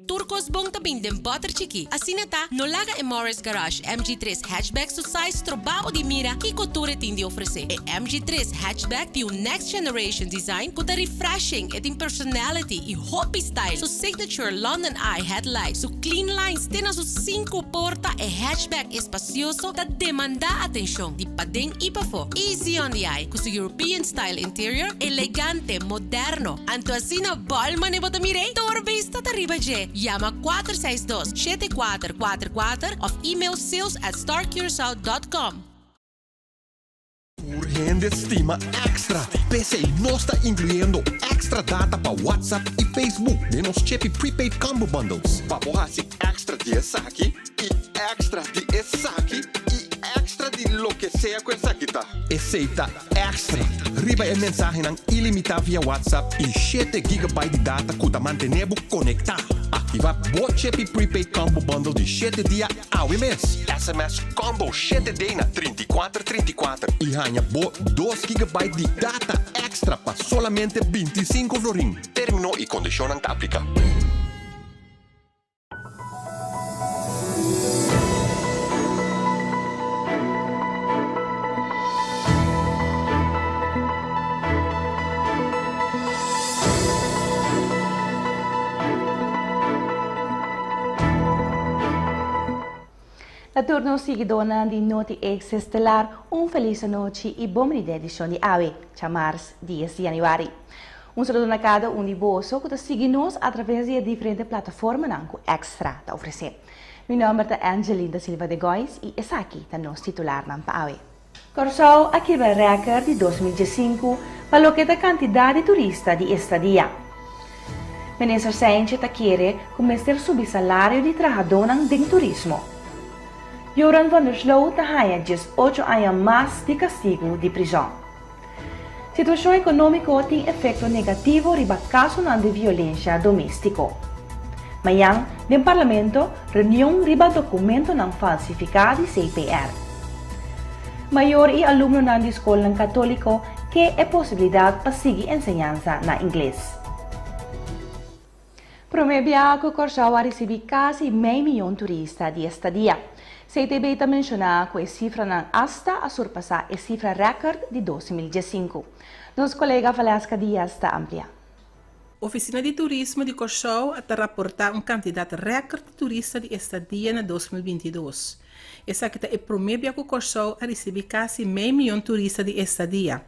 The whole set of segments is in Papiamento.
Tur kos bon ta bin den bòter chikí. Asina ta, no laga e Morris Garage MG tres Hatchback su size stroba bo di mira kiko tur e tin di ofresé. E MG tres Hatchback tin un next generation design ku ta refreshing, e tin personality i hopi style. Su signature London Eye headlight, su clean lines te na su sinku porta, e hatchback espacioso ta demandá atenshon di paden i pafó. Easy on the eye ku su European style interior, elegante, moderno. Anto asina bòl mane bo ta mir'é? Tur bista ta riba dje. Yama 462 7444 òf email sales at starcuracao dot com. Tur hende stima extra. P'esei nos ta inkluyendo extra data pa WhatsApp i Facebook den nos Chippy Prepaid Combo Bundles. Pa bo hasi extra di esaki i extra di esaki i extra di loke sea ku esaki ta. Esei ta Extra riba e mensahenan ilimitá via WhatsApp i shete gigabyte di data ku ta mantené bo konektá. Aktivá bo Chippy Prepaid Combo Bundle di shete dia awe mes. SMS Combo shete D na 34 34 i haña bo dos gigabyte di data extra pa solamente 25 florin. Término i kondishonnan ta apliká. Na tur nos siguidónan di Noti Ex Estelar, un felis anochi i bon bini den edishon di awe, djamars dies di yanüari. Un saludo na kada un di boso ku ta sigui nos atraves di e diferente plataformanan ku Extra ta ofresé. Mi nòmber ta Angeline da Silva de Gois i esaki ta nos titularnan pa awe. Kòrsou a kebra rèkert di 2015 pa loke ta kantidat di turista di estadia. Minister Cijntje ta kere ku mester subi salario di trahadónan den turismo. Joran van der Sloot ta haña 18 aña mas di kastigu di prizòn. Situashon ekonómiko tin efekto negativo riba kasonan di violensha doméstiko. Mañan, den Parlamento, reunion riba dokumentonan falsifiká di CPR. Mayor i alumnonan di skolnan katóliko ke e posibilidat pa sigui enseñansa na ingles. Promé biaha ku Kòrsou a risibí kasi mei miyon turista di estadia. CTB ta menshoná ku e sifranan asta a surpasá e sifra rèkòrt di 2015. Nos kolega Valeska Diaz ta ampliá. Ofisina di Turismo di Kòrsou a ta raportá un kantidat rèkòrt di turista di estadia na 2022. Esaki ta e promé bia ku Kòrsou a risibí kasi mei miyon turista di estadia.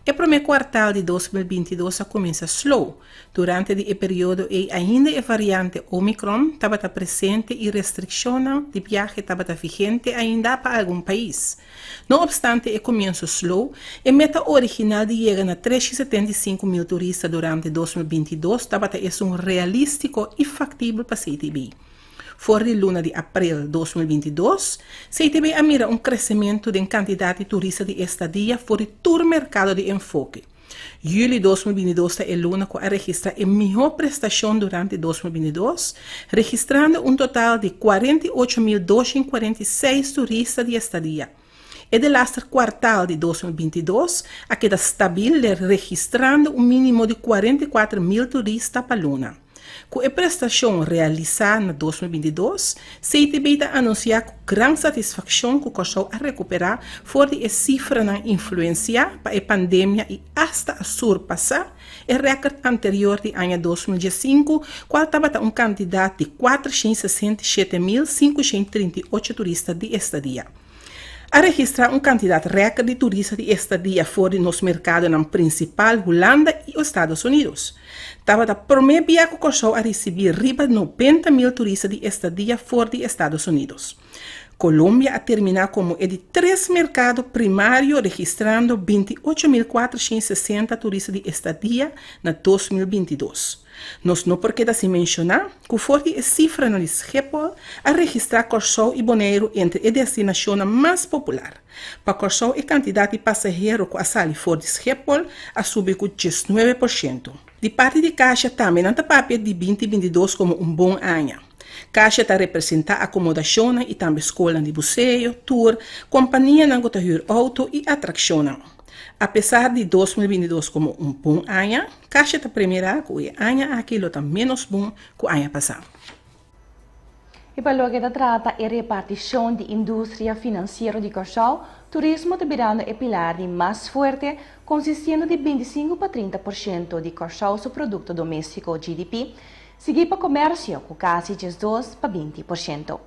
E promé kuartal di 2022 a kuminsá slow. Durante di e periodo ei ainda e variante Omicron tabata presente i restrikshonnan di biahe tabata vigente ainda pa algun pais. No opstante e kumienso slow, e meta original di yega na 375 mil turista durante 2022 tabata esun realístiko i faktibel pa CTB. For di luna di aprel 2022, CTB a mira un kresementu den kantidat di turista di estadia for di tur merkado di enfoke. Yüli 2022 ta e luna ku a registrá e mihó prestashon durante 2022, registrando un total di 48.246 turista di estadia. E delaster kuartal di 2022 a keda stabil registrando un mínimo di 44.000 turista pa luna. Ku e prestashon realisá na 2022, CTB ta anunsiá ku gran satisfakshon ku Kòrsou a rekuperá for di e sifranan influensiá pa e pandemia i asta a surpasá e rèkòrt anterior di aña 2015 kual tabata un kantidat di 467.538 turista di estadia. A registrá un kantidat rèkòrt di turista di estadia for di nos merkadonan prinsipal Hulanda i Estados Unidos. Tabata promé bia ku Kòrsou a risibí riba 90 mil turista di estadia for di Estados Unidos. Colombia a terminá komo e di tres merkado primario registrando 28.460 turista di estadia na 2022. Nos no por keda sin menshoná ku for di e sifranan di Schiphol a registrá Kòrsou i Boneiru entre e destinashonnan mas popular. Pa Kòrsou e kantidat di pasahero ku a sali for di Schiphol a subi ku 19%. Di parti di Kasha tambe nan ta papia di 2022 komo un bon aña. Kasha ta representá akomodashonnan i tambe skolnan di buseo, tur, kompanianan ku ta hür outo i atrakshonnan. Apesar di 2022 komo un bon aña, Kasha ta premirá ku e aña aki lo ta ménos bon ku aña pasá. I pa loke ta trata e repartishon di industria finansiero di Kòrsou, turismo ta birando e pilar di mas fuerte, konsistiendo di 25 pa 30% di Kòrsou su produkto doméstiko, GDP, siguí pa komersio ku kasi 12 pa 20%.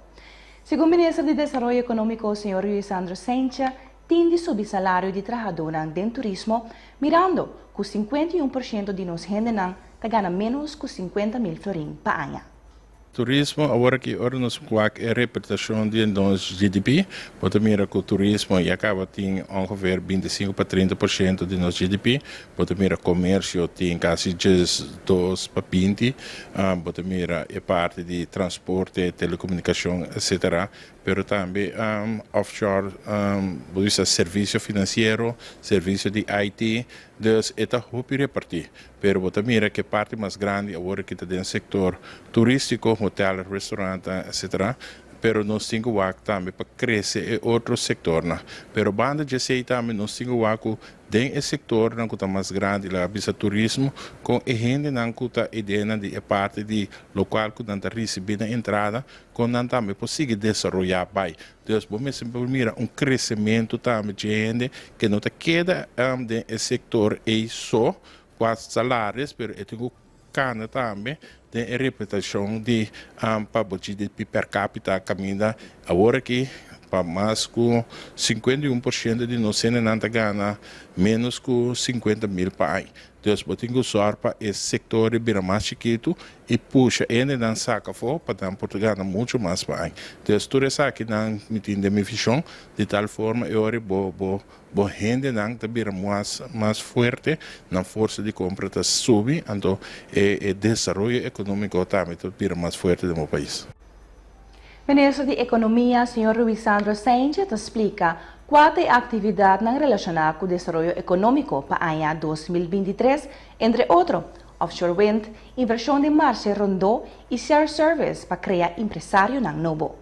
Segun minister di Desaroyo Ekonómiko, señor Ruisandro Cijntje, tin di subi salario di trahadónan den turismo, mirando ku 51% di nos hendenan ta gana ménos ku 50 mil florin pa aña. Turismo, awor aki ora nos wak e repartishon di nos GDP, bo ta mira ku turismo ya kaba tin ongeveer 25 pa 30% di nos GDP, bo ta mira komersio tin kasi 12 pa 20, bo ta mira e parti di transporte, telekomunikashon, etc. Pero tambe offshore, bo bisa servisio finansiero, servisio di IT, dus e ta hopi repartí. Pero bo ta mira ku e parti mas grandi awor aki ta den sektor turístiko, hotel, restaurant, etc. Pero nos tin ku wak tambe pa krese e otro sektornan. Pero banda di esei tambe nos tin ku wak ku den e sektornan ku ta mas grandi, laga bisa turismo, kon e hendenan ku ta ideanan di e parti di lokual ku nan ta risibí na entrada, kon nan tambe por sigui desaroyá bai. Dus bo mester por mira un kresementu tambe dje hende ku no ta keda den e sektor ei so kua salaris, pero e tin ku kana tambe den e reputashon di pa bo GDP per capita kaminda awor aki pa mas ku 51% di nos hendenan ta gana ménos ku 50 mil pa aña. Dus bo tin ku sòru pa e sektor ei bira mas chikitu i pusha hendenan saka afó pa nan por gana muchu mas pa aña. Dus tur esakinan mi tin den mi vishon di tal forma e ora bo bo bo hendenan ta bira mas mas fuerte, nan forsa di kompra ta subi, anto e e desaroyo ekonómiko tambe ta bira mas fuerte den bo pais. Minister di Ekonomia, señor Ruisandro Cijntje, ta splika kua ta e aktividatnan relashoná ku desaroyo ekonómiko pa aña 2023, entre otro, offshore wind, invershon den marshe rondó i shared service pa krea empresarionan nobo.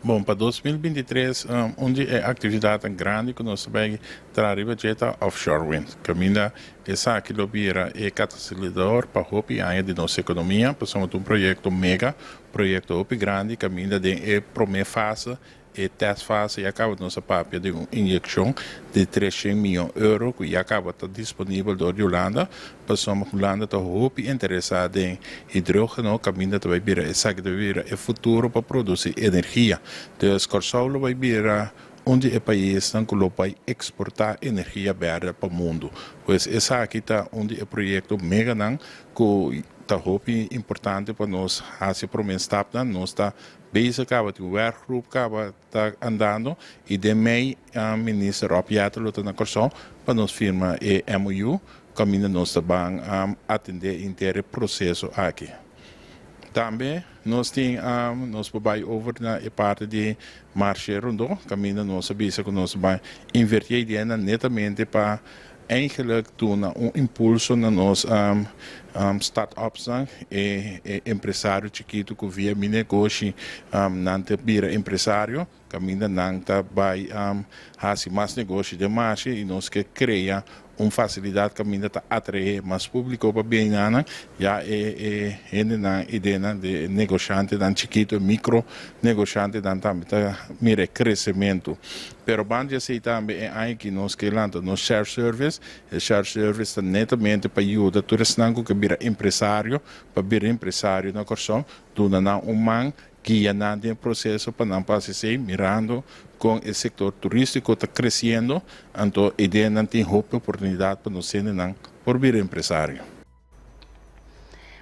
Bon, pa 2023, un di e aktividatnan grandi ku nos ta bai traha riba dje ta offshore wind. Kaminda esaki lo bira e katalisador pa hopi aña di nos ekonomia, pasobra ta un proyekto mega, proyekto hopi grandi, kaminda den e promé fase, e testfase, ya kaba nos a papia di un inyekshon di 300 mion euro ku ya kaba ta disponibel dor di Hulanda, pasobra Hulanda ta hopi interesá den hidrógeno, kaminda ta bai bira esaki ta bai bira e futuro pa produsí energia. Dus Kòrsou lo bai bira un di e paisnan ku lo bai eksportá energia bèrdè pa mundu. Pues esaki ta un di e proyekto meganan ku ta hopi importante pa nos hasi promé stapnan. Nos ta bezig kaba, tin un werkgroep kaba ta andando i den mei minister Rob Jetten lo ta na Kòrsou pa nos firma e MOU kaminda nos ta ban atendé henter e proseso aki. Tambe nos tin nos por bai over na e parti di marshe rondó kaminda nos a bisa ku nos ta bai invertí e ideanan netamente pa eigenlijk duna un impulso na nos start-upsnan, e empresario chikitu ku via Mi Negoshi nan ta bira empresario, kaminda nan ta bai hasi mas negoshi den marshe i nos ke krea un fasilidat kaminda ta atraé mas públiko pa bini nan, ya e e hendenan ideanan di e negoshantenan chikitu, e mikro negoshantenan tambe ta mira e kresementu. Pero banda di esei tambe e aña aki nos ke lanta nos shared service. E shared service ta netamente pa yuda tur esnan ku ke bira empresario, pa bira empresario na Kòrsou, duna nan un man, guia nan den e proseso pa nan por hasi esei, mirando kon e sektor turístiko ta kresiendo, anto ideanan tin hopi oportunidat pa nos hendenan por bira empresario.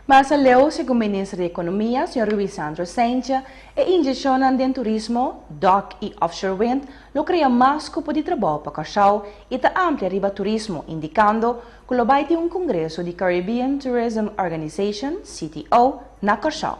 Mas aleu, segun minister di Ekonomia, señor Ruisandro Cijntje, e inyekshonnan den turismo, dòk i offshore wind lo krea mas kupo di trabou pa Kòrsou i ta amplia riba turismo, indikando ku lo bai tin un kongreso di Caribbean Tourism Organization, CTO, na Kòrsou.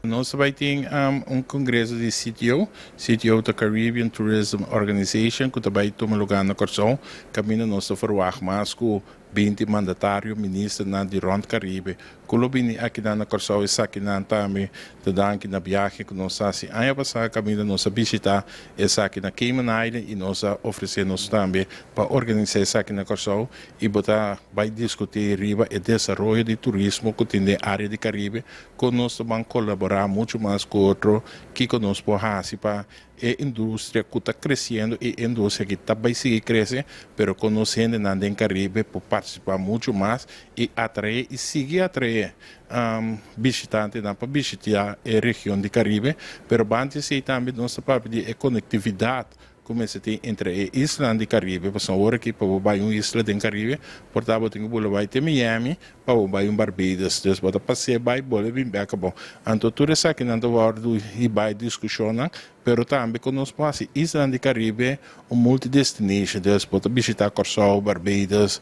Nos ta bai tin un kongreso di CTO, CTO ta Caribbean Tourism Organization, ku ta bai tuma lugá na Kòrsou, kaminda nos ta ferwagt mas ku. 20 mandatario, ministernan di rònt Karibe ku lo bini akinan na Kòrsou. Esakinan tambe ta danki na biahe ku nos a hasi aña pasá kaminda nos a bishitá esaki na Cayman Island i nos a ofresé nos tambe pa organisá esaki na Kòrsou i bo ta bai diskutí riba e desaroyo di turismo ku tin den área di Karibe, kon nos ta ban kolaborá muchu mas ku otro, kiko nos por hasi pa E industria cu ta creciendo y e industria aki ta bay sigui crece, pero con nos hendenan den Caribe por participa mucho mas y atrae y sigui atrae bishitantenan pa bishitia e region di Caribe. Pero banda esey tambe nos ta papia di e conectividad cu mester tin entre e islanan di Caribe, pasobra awor aki pa bo bay un isla den Caribe por ta bo tin cu bula bay te Miami Pa bo bai un Barbados, dus bo ta pas'é bai bolbe bin bek abou. Anto tur esakinan ta wòrdu hibá e diskushonnan, pero tambe kon nos por hasi islanan di Karibe un multi-destination, dus bo ta bishitá Kòrsou, Barbados,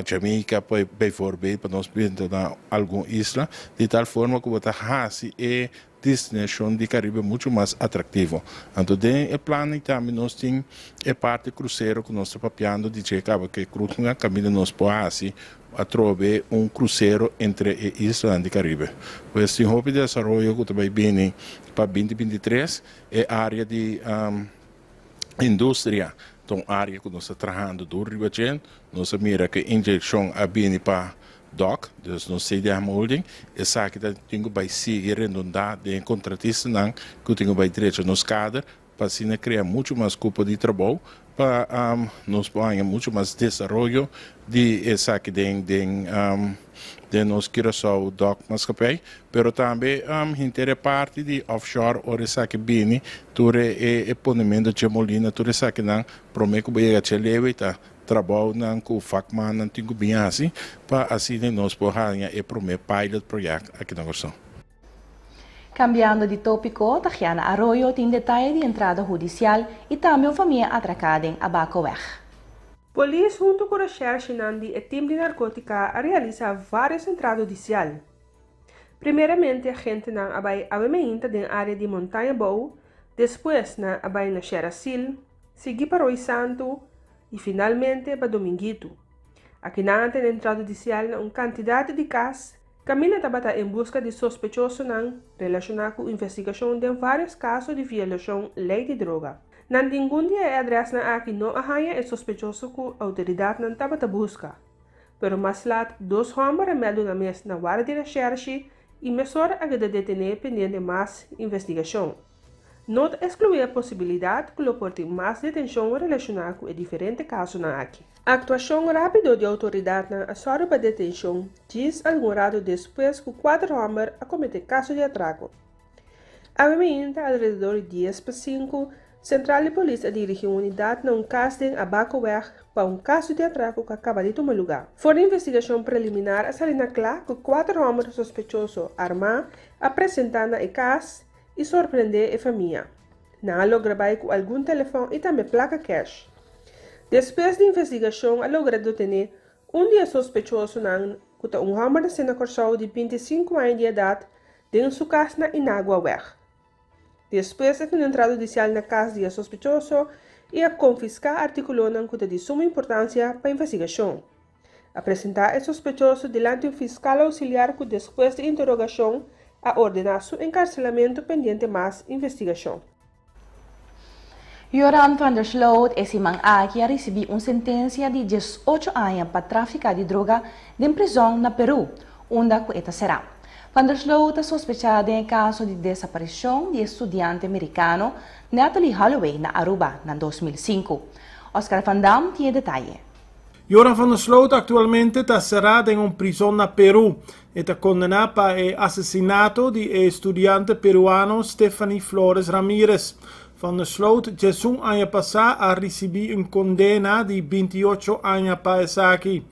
Jamaica bijvoorbeeld, pa nos benta na algun isla, di tal forma ku bo ta hasi e destinashon di Karibe muchu mas atraktivo. Anto den e plannan tambe nos tin e parti krusero ku nos ta papiando di dje kaba ku e krusnan kaminda nos por hasi atrobe un krusero entre e islanan di Karibe. Pues tin hopi desaroyo ku ta bai bini pa 2023. E área di industria ta un área ku nos ta trahando duru riba dje. Nos a mira ku e inyekshon a bini pa dòk, dus nos CDM Holding. Esaki ta tin ku bai sigui redondá den e kontratistanan ku tin ku bai drecha nos kader pa asina krea muchu mas kupo di trabou pa nos por haña muchu mas desaroyo di esaki den den den nos Curaçao Dòk Maatschappij. Pero tambe henter e parti di offshore ora esaki bini tur e e ponemento dje molina tur esakinan prome ku bo yega dje leu ei ta trabounan ku vakmannan tin ku bin hasi pa asina nos por haña e prome pilot project aki na Kòrsou. Kambiando di tópiko, Tagiana Arroyo tin detaye di entrada hudisial i tambe un famia atraká den Abakoweg. Polis huntu ku reshèrshinan di e tim di narkótika a realisá vários entrada hudisial. Primeramente agentenan a bai awe meinta den área di Montaña Bou, despues nan a bai na Sherasil, sigui pa Rooi Santu i finalmente pa Dominguitu. Aki nan a tene entrada hudisial na un kantidat di kas kaminda tabata en buska di sospechosonan relashoná ku investigashon den vários kaso di violashon lei di droga. Na ningun di e adrèsnan aki no a haña e sospechoso ku outoridatnan tabata buska. Pero mas lat dos hòmber a mèldu nan mes na warda di reshèrshi i mesora a keda detené pendiente mas investigashon. No ta eskluí e posibilidat ku lo por tin mas detenshon relashoná ku e diferente kasonan aki. Aktuashon rápido di outoridatnan a sòru pa detenshon djis algun ratu despues ku kuater hòmber a kometé kaso di atrako. Awe mainta alrededor di dies pa sinku, sentral di polis a dirigí un unidat na un kas den Abakoweg pa un kaso di atrako ku a kaba di tuma lugá. For di investigashon preliminar a sali na kla ku kuater hòmber sospechoso armá a presentá na e kas i sorprendé e famia. Nan a logra bai ku algun telefòn i tambe plaka kèsh. Despues di investigashon a logra detené un di e sospechosonan ku ta un hòmber nasé na Kòrsou di 25 aña di edat den su kas na Inaguaweg. Despues a tene entrada hudisial na kas di e sospechoso i a konfiská artíkulonan ku ta di suma importansia pa investigashon. A presentá e sospechoso dilanti un fiskal ousiliar ku despues di interogashon a ordená su enkarselamentu pendiente mas investigashon. Joran van der Sloot e siman aki a risibí un sentensia di 18 aña pa trafiká di droga den prizòn na Perú, unda ku e ta será. Van der Sloot ta sospechá den e kaso di desaparishon di e studiante merikano Natalee Holloway na Aruba na 2005. Oscar van Dam tin e detaye. Joran van der Sloot aktualmente ta será den un prizòn na Perú. E ta kondená pa e asesinato di e studiante peruano Stephanie Flores Ramirez. Van der Sloot djesun aña pasá a risibí un kondena di 28 aña pa esaki.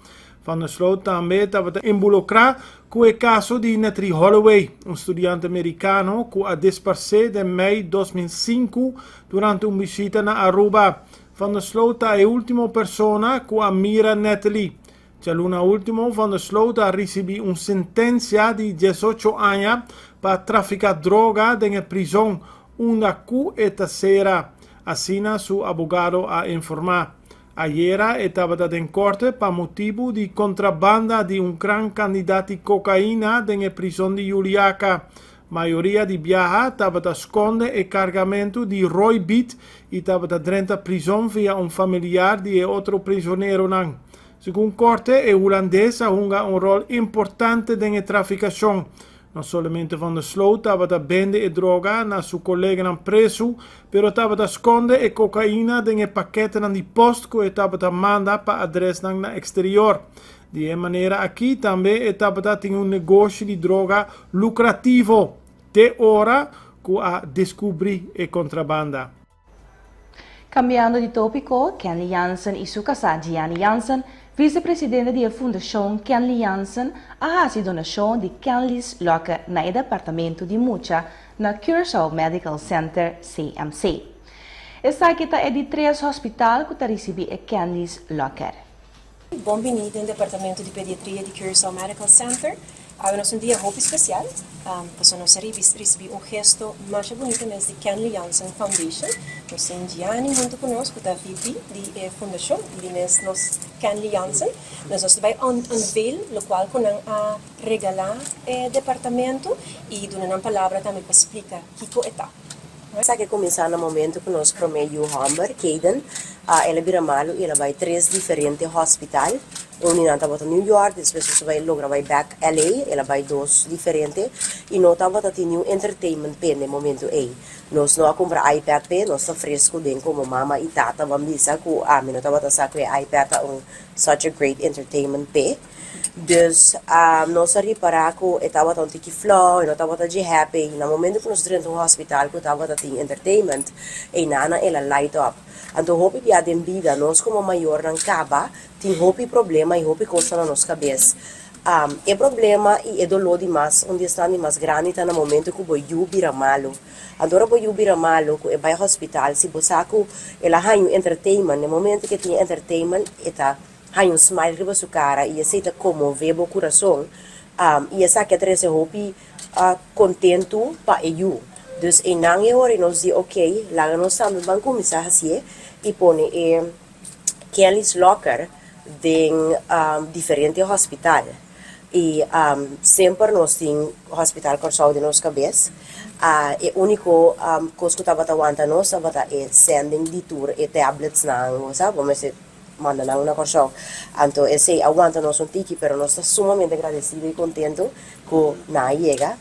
Van der Sloot tambe tabata inbolokrá ku e kaso di Natalee Holloway, un studiante merikano ku a disparsé den mei 2005 durante un bishita na Aruba. Van der Sloot ta e ultimo persona ku a mira Natalee. Djaluna ultimo Van der Sloot a risibí un sentensia di 18 aña pa trafiká droga den e prizon unda ku e ta sera, asina su abogado a informá. Ayera e tabata den korte pa motibu di kontrabanda di un gran kantidat di kokaina den e prison di Juliaca. Mayoria di biaha tabata skonde e kargamentu di roi bit i tabata drenta prison via un familiar di e otro prisoneronan. Segun korte, e hulandes a hunga un ròl importante den e trafikashon. No solamente Van der Sloot tabata bende e droga na su koleganan presu, pero tabata skonde e kokaina den e paketenan di post ku e tabata manda pa adresnan na eksterior. Di e manera aki tambe e tabata tin un negoshi di droga lukrativo, te ora ku a deskubrí e kontrabanda. Kambiando di tópiko, Kenley Jansen i su kasá Gianni Jansen, visepresidente di e Fundashon Kenley Jansen, a hasi donashon di Kenley's Locker na e departamento di mucha na Curaçao Medical Center, CMC. Esaki ta e di tres hospital ku ta risibí e Kenley's Locker. Bon bini den Departamento di Pediatria di Curaçao Medical Center. Awe nos un dia hopi special, pasobra nos a ricibi un gesto masha bunita mes di Kenley Jansen Foundation. Nos tin Gianni hunto cu nos cu ta VP di e fundacion y di mes nos Kenley Jansen. Nos nos ta bay unveil locual cu nan a regala e departamento y duna nan palabra tambe pa splica kico e ta. Esaki a kuminsá na momentu ku nos promé yu hòmber, Kayden, a el a bira malu i el a bai tres diferente hòspital. Un di nan tabata New York, despues nos a bai logra bai bèk LA, el a bai dos diferente i no tabata tin niun entertainment p'e na e momentu ei. Nos no a kumpra iPad p'e, nos ta fresku den komo mama i tata ban bisa ku ami no tabata sa ku e iPad ta un such a great entertainment p'e. Dus nos a ripará ku e tabata un tiki flou, e no tabata dje happy. Na momento ku nos drenta un hospital ku tabata tin entertainment, einanan el a light up. Anto hopi bia den bida nos komo mayornan kaba tin hopi problema i hopi kosnan na nos kabes. E problema i e doló di mas, un di esnan di mas grandi ta na momento ku bo yu bira malu. Anto ora bo yu bira malu ku e bai hospital, si bo sa ku el a haña un entertainment, na e momento ku e tin e entertainment e ta. Haña un smile riba su cara y esey ta conmove bo curason y esaki a trece hopi contento pa e yu. Dus eynan e ora nos di ok, laga nos tambe ban cuminsa hacié y pone e Kelly's Locker den diferente hospital. Y semper nos tin Hospital Kòrsou den nos cabes. E unico cos cu tabata wanta nos tabata e sending di tur e tabletsnan, bo sa, bo mester. Manda nan na Kòrsou. Anto esei a wanta nos un tiki, pero nos ta sumamente agradesido i kontentu ku nan a yega.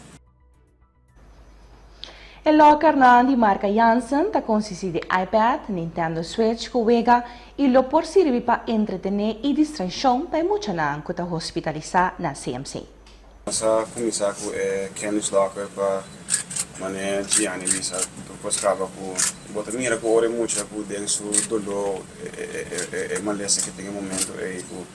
E lòkernan di marka Jansen ta konsistí di iPad, Nintendo Switch ku wega i lo por sirbi pa entretené i distraishon pa e muchanan ku ta hospitalisá na CMC. Nos a kuminsá ku e Candice Locker pa manera Gianni bisa tur kos kaba ku bo ta mira ku ora e mucha ku den su doló e malesa ke tin e momento ei ku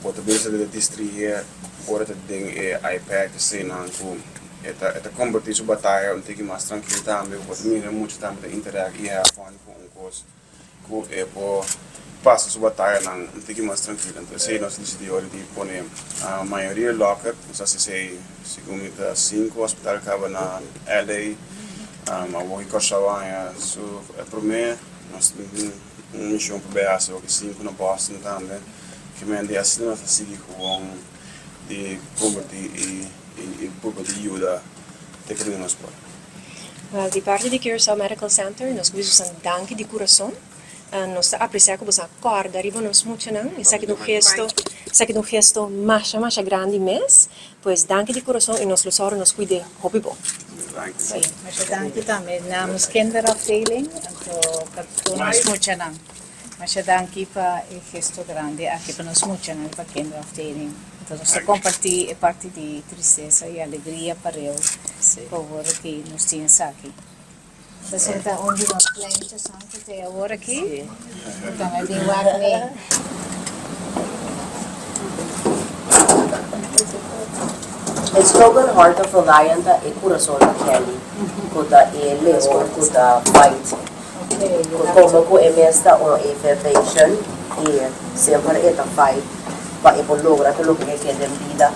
bo ta bisa di distrihé ora ta den e iPad eseinan ku e ta e ta kombertí su bataya un tiki mas trankil tambe bo ta mira e mucha tambe ta interact i have fun ku un kos. Ku e por pasa su batayanan un tiki mas trankil. Anto esei nos disidí ora di pone mayoria locker. Nos hasi esei segun mi ta sinku hospital kaba na LA. Awor ki Kòrsou a haña su e promé nos tin un mishon pa bai hasi awor ki sinku na Boston tambe. Ke men di asina nos ta sigui gewoon di kombertí i purba di yuda te kaminda nos por. Wel, di parti di Curaçao Medical Center nos ku bisa bosan danki di kurason. Nos ta apresiá ku bosan a kòrda riba nos muchanan. Esaki ta un gesto, esaki ta un gesto masha masha grandi mes. Pues danki di kurason i nos lo sòru nos kuid'é hopi bon. Sí, masha danki tambe namens kinderafdeling anto pa tur nos muchanan. Masha danki pa e gesto grandi aki pa nos muchanan pa kinderafdeling. Entonces nos ta comparti e parti di tristesa y alegria pareu pa awor aki nos tin esaki. Entonces ta un di nos pleintjesnan cu te awor aki cu tambe bin wak mi. E slogan Heart of a Lion ta e curason di Kelly cu ta e leon cu ta fight. Como cu e mes ta un AFAB patient y semper e ta fight pa e por logra tur loke e ke den bida,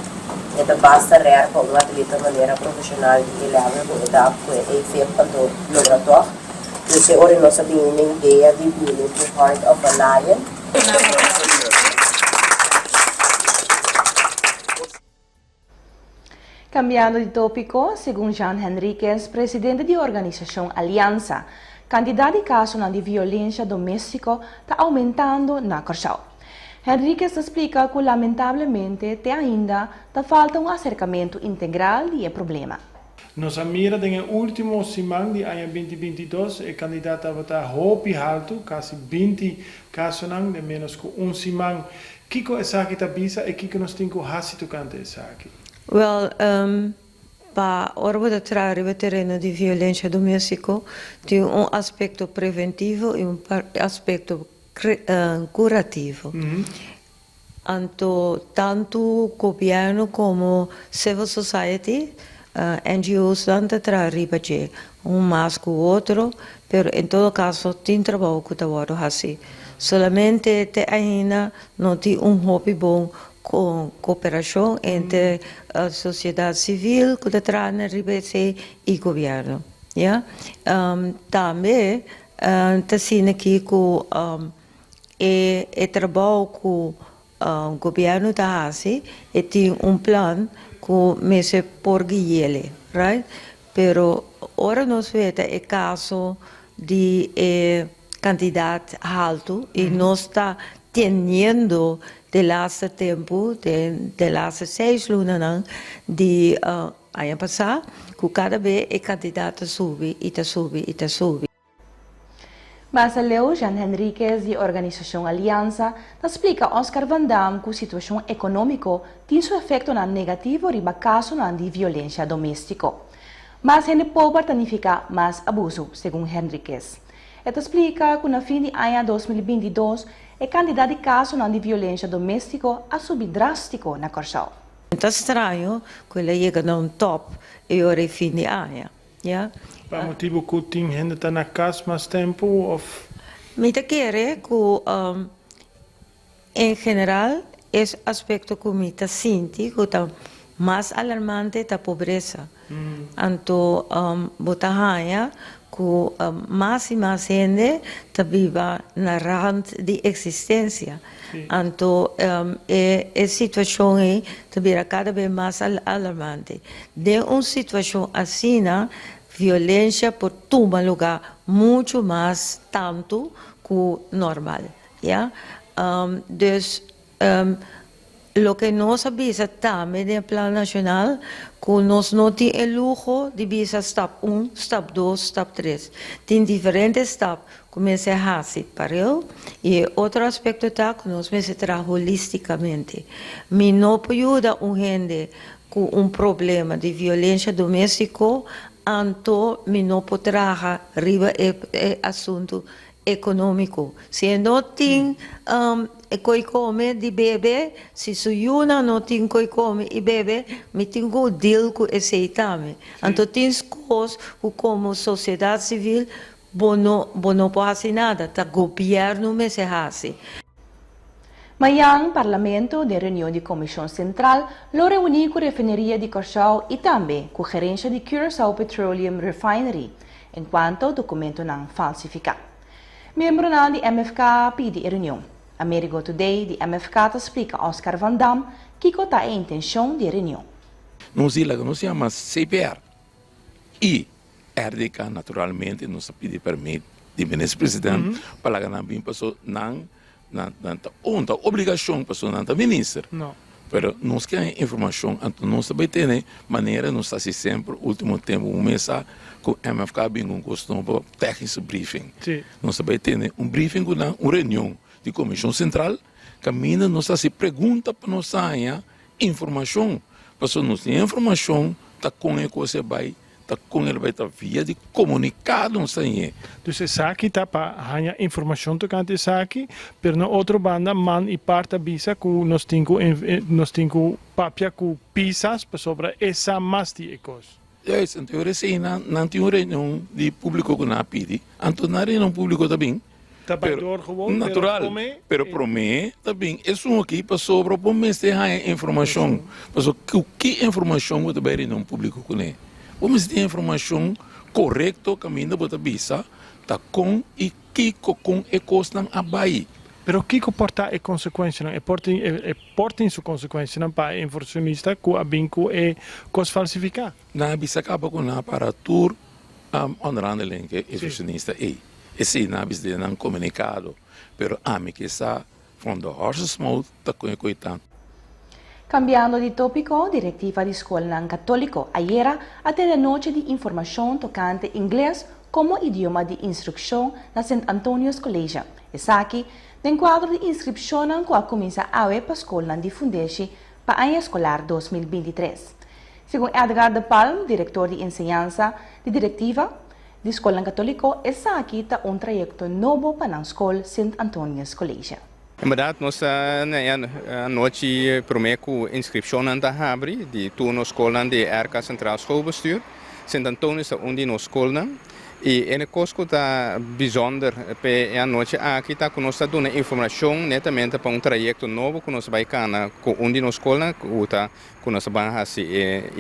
e ta basta rare pa un atleta manera profesional di e level cu e ta cu e AFAB anto logra tog. Dus e ora nos a bini na idea di bini cu Heart of a Lion. Cambiando di topico, segun Jean Henriquez, presidente di organisacion Aliansa, cantidad di casonan di violencia domestico ta aumentando na Corsou. Henriquez ta splica cu lamentablemente te ainda ta falta un acercamento integral di e problema. Nos a mira den e último siman di aña 2022 e kantidat tabata hopi haltu, kasi 20 kasonan den ménos ku un siman. Kiko esaki ta bisa i kiko nos tin ku hasi tokante esaki? Wel, pa ora bo ta traha riba tereno di violensia doméstiko, tin un aspekto preventivo i un aspekto kurativo. Anto tantu gobièrnu komo civil society, NGO's-nan ta traha riba dje, un mas ku otro, pero en todo kaso tin trabou ku ta wòrdu hasi. Solamente te ainda no tin un hopi bon koperashon entre sosiedat sivil ku ta traha na riba esei i gobièrnu. Ya. Tambe ta asina aki ku e trabou ku gobièrnu ta hasi e tin un plan ku mester por gui'ele, right? Pero ora nos weta e kaso di e kantidat haltu i nos ta teniendo de laatste tempu, den de laatste seis lunanan di aña pasá, ku kada be e kantidat ta subi i ta subi i ta subi. Mas aleu, Jean Henriquez di organisashon Aliansa ta splika Oscar van Dam ku situashon ekonómiko tin su efektonan negativo riba kasonan di violensia doméstiko. Mas hende pober ta nifiká mas abusu, segun Henriquez. E ta splika ku na fin di aña 2022 e kantidat di kasonan di violensia doméstiko a subi drástiko na Kòrsou. Ta straño ku el a yega na un tòp e ora e fin di aña. Ya. Pa motibu ku tin hende ta na kas mas tempu òf? Mi ta kere ku en general e aspekto ku mi ta sinti ku ta mas alarmante ta pobresa. Anto bo ta haña ku mas i mas hende ta biba na rand di eksistensia. Anto e situashon ei ta bira kada bes mas alarmante. Den un situashon asina, violensia por tuma lugá muchu mas tantu ku normal, ya. Dus loke nos a bisa tambe den e plan nashonal ku nos no tin e luho di bisa stap un, stap dos, stap tres. Tin diferente stap ku mester hasi pareu i e otro aspekto ta ku nos mester traha holistikamente. Mi no por yuda un hende ku un problema di violensia doméstiko anto mi no por traha riba e asuntu ekonómiko. Si e no tin koi kome di bebe, si su yunan no tin koi kome i bebe, mi tin ku deal ku esei tambe. Anto tin kos ku komo sosiedat sivil Bo no bo no por hasi nada, ta gobierno mester hasi. Mañan Parlamento den reunion di Komishon Sentral lo reuní ku Refineria di Kòrsou i tambe ku gerensha di Curaçao Petroleum Refinery enkuanto dokumentonan falsifiká. Miembronan di MFK a pidi e reunion. Amerigo Today di MFK ta splika Oscar van Dam kiko ta e intenshon di e reunion. Nos di laga nos yama CPR i RDK naturalmente nos a pidi permit di minister president pa laga nan bin paso nan nan ta un ta obligacion paso nan ta minister pero nos ke haña informacion anto nos ta bay tene manera nos ta haci semper ultimo tempo bo mes sa cu MFK a bin cu un cos nobo technische briefing nos ta bay tene un briefing cu nan un reunion di comision central caminda nos ta haci pregunta pa nos haña informacion paso nos tin informacion ta con e cos a bay Ta kon el bai ta via di komunikado nos ta ñe. Dus esaki ta pa haña informashon tokante esaki, pero na otro banda man i par ta bisa ku nos tin ku nos tin ku papia ku Pisas pasobra e sa mas di e kos. Juist, anto e ora esei nan nan tin un reunion di públiko ku nan a pidi, anto na reunion públiko ta bin. Ta bai door gewoon, pero Natural, promé pero promé ta bin esun aki pasobra bo mester haña informashon. Pasobra ku ki informashon bo ta bai reunion públiko kuné? Bo mester tin informashon korekto kaminda bo ta bisa ta kon i kiko kon e kosnan a bai. Pero kiko por ta e konsekuensianan? E por tin e por tin su konsekuensianan pa e inversionista ku a bin ku e kos falsifiká. Nan a bisa kaba ku nan a para tur onderhandeling ku e inversionista ei. Esei nan a bisa den nan komunikado. Pero ami ke sa from the horse's mouth ta kon e koe ta. Kambiando di tópiko, direktiva di skolnan katóliko ayera a tene nochi di informashon tokante ingles komo idioma di instrukshon na Sint Antonius College. Esaki den kuadro di inskripshonnan ku a kuminsá awe pa skolnan di fundeshi pa aña eskolar 2023. Segun Edgar de Palm, direktor di enseñansa di direktiva di skolnan katóliko, esaki ta un trayekto nobo pa nan skol Sint Antonius College. En bèrdat nos ta na e anochi promé ku inskripshonnan ta habri di tur nos skolnan di RK Centraal Schoolbestuur. Sint Antonius ta un di nos skolnan i e kos ku ta bisònder p'e e anochi aki ta ku nos ta duna informashon netamente pa un trayekto nobo ku nos ta bai kana ku un di nos skolnan ku ta ku nos ta ban hasi e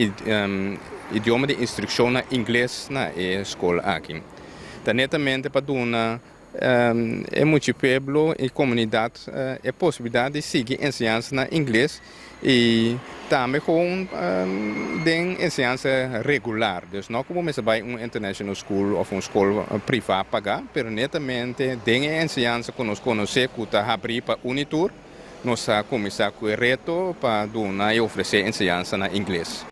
idioma di instrukshon na ingles na e skol aki. Ta netamente pa duna E muchi pueblo i komunidat e posibilidat di sigui enseñansa na ingles i tambe gewoon den enseñansa regular. Dus no ku bo mester bai un international school òf un skol privá pagá, pero netamente den e enseñansa ku nos konosé ku ta habrí pa uni tur, nos a kuminsá ku e reto pa duna i ofresé enseñansa na ingles.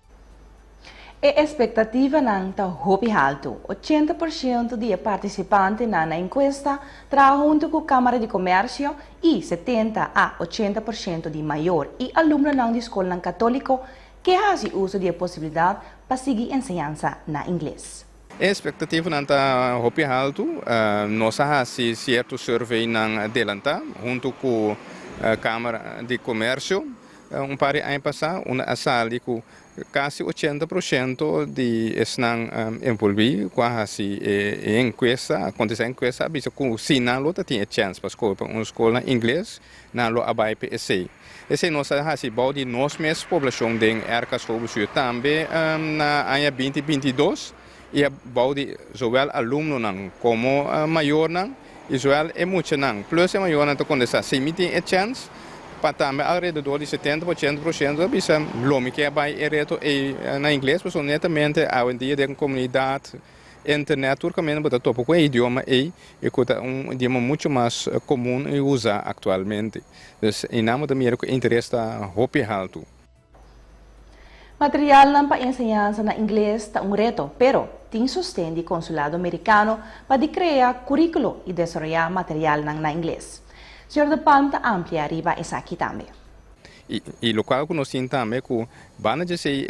E espektativanan ta hopi haltu. 80% di e partisipantenan na enkuesta traha huntu ku Kámara di Komèrsio i 70 a 80% di mayor i alumnonan di skolnan katóliko ke hasi uso di e posibilidat pa sigui enseñansa na ingles. E espektativanan ta hopi haltu. Nos a hasi sierto surveynan delantá huntu ku Kámara di Komèrsio un par di aña pasá unda a sali ku Kasi 80% di esnan envolví ku a hasi e enkuesta, a kontestá e enkuesta, a bisa ku si nan lo ta tin e chèns pa skohe pa un skol na ingles, nan lo a bai pa esei. Esei nos a hasi bou di nos mes poblashon den RK Schoolbestuur tambe na aña 2022 i a bou di zowel alumnonan komo mayornan. I zowel e muchanan plus e mayornan ta kontestá, Si mi tin e chèns, pa tambe alrededor di 70 pa 80% ta bisa lo mi ke bai e reto ei na ingles, pasobra netamente awendia den komunidat, internet, tur kaminda bo ta topa ku e idioma ei i ku ta un idioma muchu mas komun i usá aktualmente. Dus einan bo ta mira ku e interes ta hopi haltu. Materialnan pa enseñansa na ingles ta un reto, pero tin sosten di Konsulado Merikano pa di krea kuríkulo i desaroyá materialnan na ingles. Señor De Palm ta amplia riba esaki tambe. I lokual ku nos tin tambe ku banda dje esei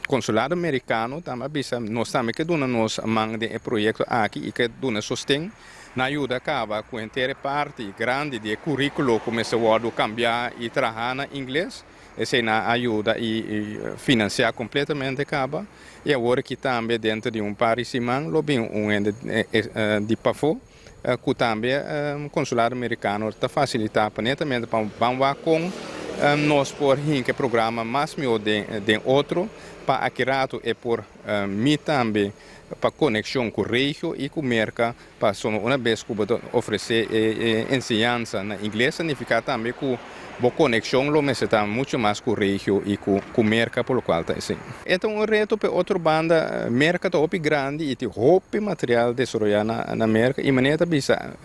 Konsulado Merikano tambe a bisa nos tambe ke duna nos man den e proyekto aki i ke duna sosten na yuda kaba ku henter e parti grandi di e kuríkulo ku mester wòrdu kambiá i trahá na ingles. Esei nan a yuda i finansiá kompletamente kaba. I awor aki tambe denter di un par di siman lo bin un hende di pafó ku tambe Konsulado Merikano ta fasilitá pa netamente pa ban wak kon nos por hinka e programa mas mihó den otro pa aki ratu e por mi tambe pa konekshon ku regio i ku Merka. Pasobra una bes ku bo ta ofresé e enseñansa na ingles ta nifiká tambe ku bo konekshon lo mester ta muchu mas ku regio i ku Merka por lokual ta esei. E ta un reto p'e otro banda Merka ta hopi grandi i tin hopi material desaroyá na Merka i manera ta bisa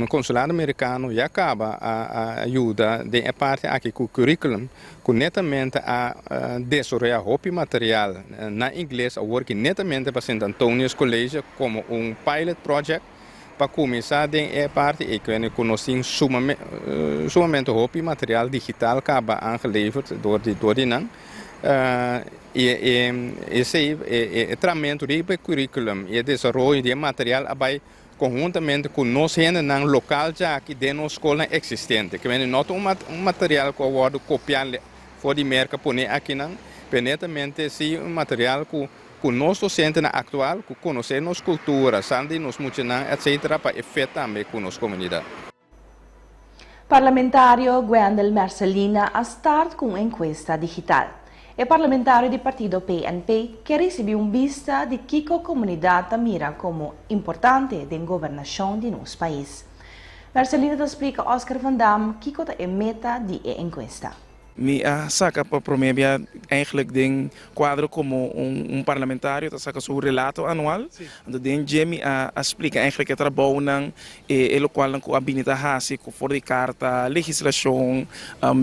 Konsulado Merikano ya kaba a yuda den e parti aki ku curriculum ku netamente a desaroyá hopi material na ingles awor ki netamente pa Sint Antonius College komo un pilot project pa kuminsá den e parti ei ku nos tin sumamente hopi material digital kaba aangeleverd dor di dor di nan i esei e tramentu riba e curriculum i e desaroyo di e material a bai konhuntamente ku nos hendenan lokal djaki den nos skolnan eksistente. Ke mende no ta un material ku a wòrdu kopiá for di Merka pone akinan, pero netamente si un material ku ku nos dosentenan aktual ku konosé nos kultura, sa di nos muchanan etsetera pa e fit tambe ku nos komunidat. Parlamentario Gwendell Mercelina a start ku un enkuesta digital. E parlamentario di partido PNP ke risibí un bista di kiko komunidat ta mira komo importante den gobernashon di nos pais. Mercelina ta splika Oscar van Dam kiko ta e meta di e enkuesta. Mi a saka pa promé bia eigenlijk den kuadro komo un parlamentario ta saka su relato anual. Anto den dje mi a splika eigenlijk e trabounan, e lokualnan ku a bini ta hasi ku for di karta, legislashon,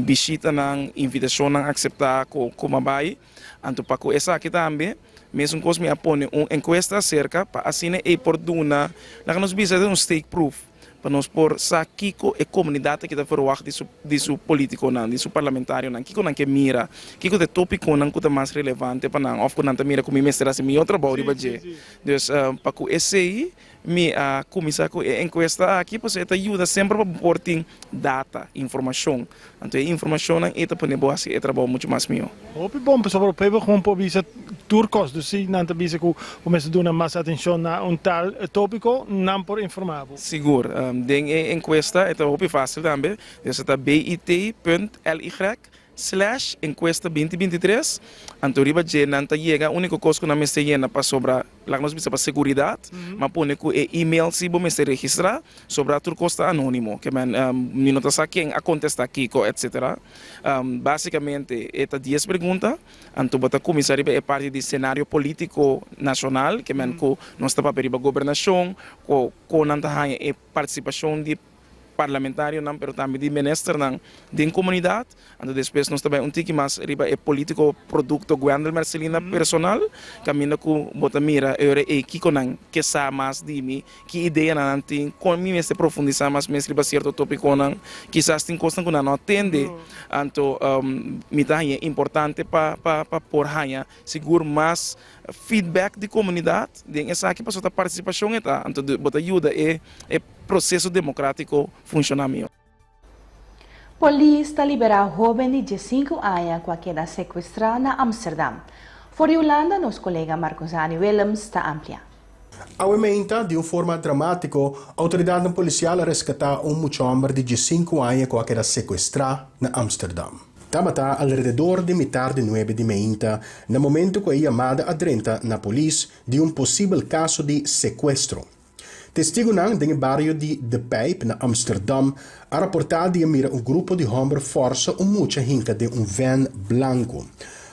bishitanan, invitashonnan akseptá ku ku a bai. Anto pa ku esaki tambe mesun kos mi a pone un enkuesta aserka pa asina ei por duna, laga nos bisa un steekproef. Pa nos por sa kiko e komunidat aki ta verwagt di su di su politikonan, di su parlamentarionan, kiko nan ke mira, kiko ta e topikonan ku ta mas relevante pa nan òf ku nan ta mira ku mi mester hasi mihó trabou riba dje. Dus pa ku esei mi a kuminsá ku e enkuesta aki pasobra e ta yuda semper pa bo por tin data, informashon. Anto e informashonnan ei ta pone bo hasi e trabou muchu mas mihó. Hopi bon, pasobra bo p'e gewoon por bisa tur kos. Dus si nan ta bisa ku bo mester duna mas atenshon na un tal tópiko, nan por informá bo. Sigur. Den e enkuesta e ta hopi fásil tambe. Dus e ta bit punt ly slash enkuesta binti 23. Anto riba dje nan ta yega. Úniko kos ku nan mester yena pasobra. Laga nos bisa pa seguridat, ma pone ku e email si bo mester registrá, sobra tur kos ta anónimo. Ke men mi no ta sa ken a kontestá kiko etsetera. Básikamente e ta dies pregunta, anto bo ta kuminsá riba e parti di senario polítiko nashonal, ke men ku nos ta papia riba gobernashon, ku kon nan ta haña e partisipashon di. parlamentarionan pero tambe di ministernan den comunidad. Anto despues nos ta bay un tiki mas riba e politico producto Gwendell Mercelina personal, caminda cu bo ta mira e ora ey kico nan ke sa mas di mi, ki ideanan nan tin, con mi mester profundisa mas mes riba cierto topiconan. Kisas tin cosnan cu nan no a tende, anto mi ta haña importante pa pa por haña sigur mas feedback di comunidad den esaki pasobra ta participacion e ta, anto bo ta yuda e e proceso democratico funciona miho. Polis ta liberá hóben di diesinku aña ku a keda sekuestrá na Amsterdam. For di Hulanda nos kolega Marcozani Willems ta amplia. Awe meinta, di un forma dramátiko, outoridatnan polisial a reskatá un muchòmber di diesinku aña ku a keda sekuestrá na Amsterdam. Tabata alrededor di mitar di nuebe di meinta na momento ku e yamada a drenta na polis di un posibel kaso di sekuestro. Testigunan den e bario di De Pijp na Amsterdam a raportá di a mira un grupo di hòmber fòrsa un mucha hinka den un vèn blanku.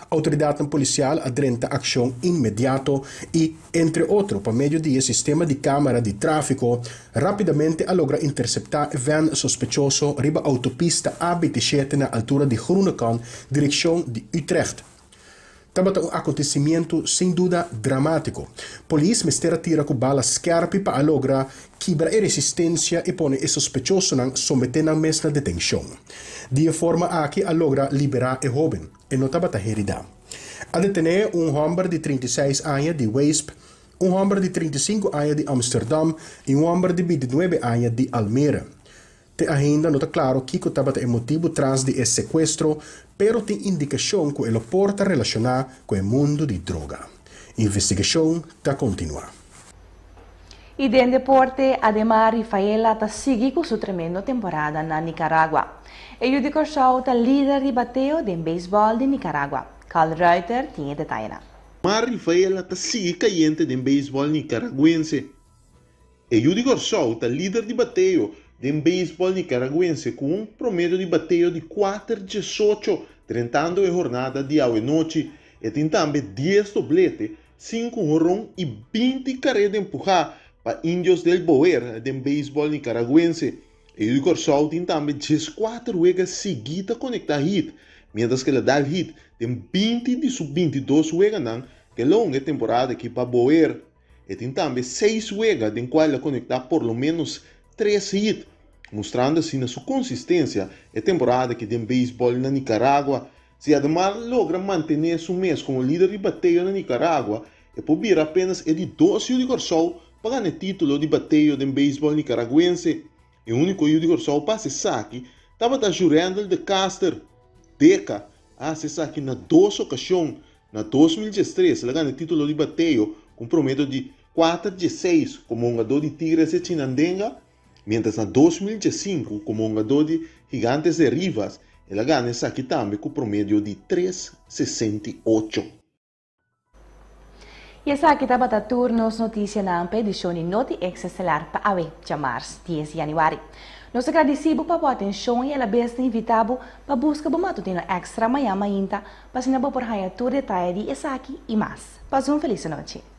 Outoridatnan polisial a drenta akshon inmediato i, entre otro pa medio di e sistema di kámara di tráfiko, rápidamente a logra interseptá e vèn sospechoso riba outopista A 27 na altura di Groenekan direkshon di Utrecht. Tabata un akontesimientu sin duda dramátiko. Polis mester a tira ku bala skèrpi pa a logra kibra e resistensia i pone e sospechosonan someté nan mes na detenshon. Di e forma aki a logra liberá e hóben. E no tabata heridá. A detené un hòmber di 36 aña di Weesp, un hòmber di 35 aña di Amsterdam i un hòmber di 29 aña di Almere. Te ainda no ta klaro kiko tabata e motibu tras di e sekuestro, pero tin indikashon ku e lo por ta relashoná ku e mundu di droga. Investigashon ta kontinuá. I den deporte, Ademar Rifaela ta sigui ku su tremendo temporada na Nicaragua. E yu di Kòrsou ta lider di bateo den beisbòl di Nicaragua. Carl Ruiter tin e detayenan. Ademar Rifaela ta sigui kayente den beisbòl nicaraguense. E yu di Kòrsou ta lider di bateo den beisbòl nicaraguense ku un promedio di bateo di kuater diesocho drentando e hornada di awenochi. E tin tambe dies doblete, sinku horon i 20 kareda empuhá pa Indios del Boer den beisbòl nicaraguense. E yu di Kòrsou tin tambe 14 wega siguí ta konektá hit, miéntras ku el a dal hit den 20 di su 22 weganan ku el a hunga e temporada aki pa Boer. E tin tambe seis wega den kua el a konektá por lo ménos tres hit, mustrando asina su konsistensia e temporada aki den beisbòl na Nicaragua. Si Ademar logra mantené su mes komo lider di bateo na Nicaragua, e por bira apénas e di dos yu di Kòrsou pa gana e título di bateo den beisbòl nicaraguense. E úniko yu di Kòrsou pa hasi esaki tabata Jurendel de Caster, Deca, a hasi esaki na dos okashon. Na 2013 el a gana e título di bateo ku un promedio di 4,16 komo hungadó di Tigres de Chinandega, miéntras na 2015 komo hungadó di Gigantes de Rivas el a gana esaki tambe ku promedio di 3,68. I esaki tabata tur nos notisianan pa edishon di Noti Extra Estelar pa awe, djamars, dies di yanüari. Nos ta gradisí bo pa bo atenshon i alabes ta invitá bo pa buska bo matutino extra mañan mainta pa asina bo por haña tur detaye di esaki i mas. Pasa un felis anochi.